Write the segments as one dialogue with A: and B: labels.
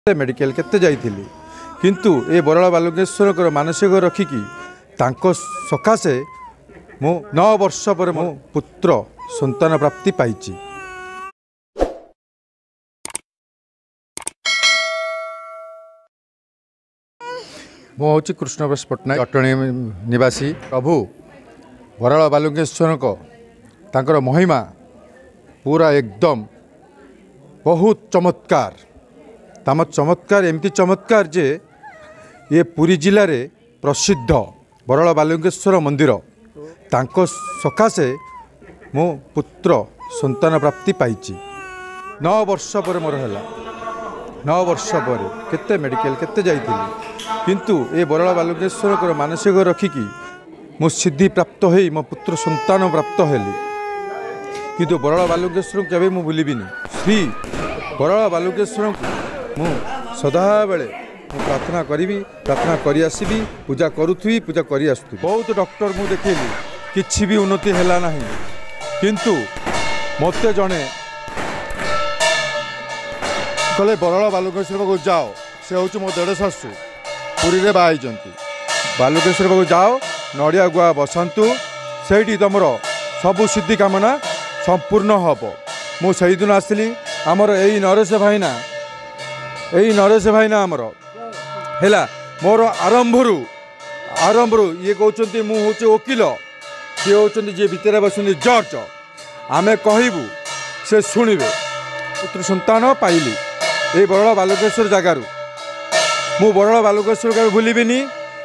A: Medical କେତେ ଯାଇଥିଲି, କିନ୍ତୁ ଏ ବରାଳ ବାଲୁକେଶ୍ୱରଙ୍କର ମାନସିକ ରଖିକି ତାଙ୍କ ସକାଶେ ମୁଁ 9 ବର୍ଷ ପରେ ମୋ ପୁତ୍ର ସନ୍ତାନ ପ୍ରାପ୍ତି ପାଇଛି। ମୁଁ ହେଉଛି କୃଷ୍ଣପ୍ରସାଦ ପଟ୍ଟନାୟକ, ଜଟଣୀ ନିବାସୀ। ପ୍ରଭୁ ବରାଳ ବାଲୁକେଶ୍ୱରଙ୍କ ତାଙ୍କର ମହିମା ପୁରା ଏକଦମ ବହୁତ ଚମତ୍କାର। ତାମ ଚମତ୍କାର ଏମିତି ଚମତ୍କାର ଯେ ଇଏ ପୁରୀ ଜିଲ୍ଲାରେ ପ୍ରସିଦ୍ଧ ବରାଳ ବାଲୁକେଶ୍ୱର ମନ୍ଦିର, ତାଙ୍କ ସକାଶେ ମୁଁ ପୁତ୍ର ସନ୍ତାନ ପ୍ରାପ୍ତି ପାଇଛି। 9 ବର୍ଷ ପରେ ମୋର ହେଲା। 9 ବର୍ଷ ପରେ କେତେ ମେଡ଼ିକାଲ କେତେ ଯାଇଥିଲି, କିନ୍ତୁ ଏ ବରାଳ ବାଲୁକେଶ୍ୱରଙ୍କର ମାନସିକ ରଖିକି ମୁଁ ସିଦ୍ଧି ପ୍ରାପ୍ତ ହୋଇ ମୋ ପୁତ୍ର ସନ୍ତାନ ପ୍ରାପ୍ତ ହେଲି। କିନ୍ତୁ ବରାଳ ବାଲୁକେଶ୍ୱରଙ୍କୁ କେବେ ମୁଁ ଭୁଲିବିନି। ଶ୍ରୀ ବରାଳ ବାଲୁକେଶ୍ୱରଙ୍କୁ ମୁଁ ସଦାବେଳେ ମୁଁ ପ୍ରାର୍ଥନା କରିବି, ପ୍ରାର୍ଥନା କରିଆସିବି, ପୂଜା କରୁଥିବି, ପୂଜା କରି ଆସୁଥିବି। ବହୁତ ଡକ୍ଟର ମୁଁ ଦେଖେଇଲି, କିଛି ବି ଉନ୍ନତି ହେଲା ନାହିଁ। କିନ୍ତୁ ମୋତେ ଜଣେ କହିଲେ ବରାଳ ବାଲୁକେଶ୍ୱର ପାଖକୁ ଯାଅ, ସେ ହେଉଛି ମୋ ଦେଢ଼ ଶାଶୁ, ପୁରୀରେ ବାହା ହେଇଛନ୍ତି। ବାଲୁକେଶ୍ୱର ପାଖକୁ ଯାଅ, ନଡ଼ିଆ ଗୁଆ ବସାନ୍ତୁ, ସେଇଠି ତୁମର ସବୁ ସିଦ୍ଧି କାମନା ସମ୍ପୂର୍ଣ୍ଣ ହେବ। ମୁଁ ସେଇଦିନ ଆସିଲି। ଆମର ଏଇ ନରେଶ ଭାଇନା, ଏଇ ନରେଶ ଭାଇନା ଆମର ହେଲା ମୋର ଆରମ୍ଭରୁ ଇଏ କହୁଛନ୍ତି ମୁଁ ହେଉଛି ଓକିଲ, ସିଏ ହେଉଛନ୍ତି ଯିଏ ଭିତରେ ବସନ୍ତି ଜର୍ଜ। ଆମେ କହିବୁ ସେ ଶୁଣିବେ। ପୁତ୍ର ସନ୍ତାନ ପାଇଲି ଏଇ ବରାଳ ବାଲୁକେଶ୍ୱର ଜାଗାରୁ। ମୁଁ ବରାଳ ବାଲୁକେଶ୍ୱର କେବେ ଭୁଲିବିନି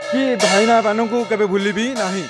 A: କି ଭାଇନାମାନଙ୍କୁ କେବେ ଭୁଲିବି ନାହିଁ।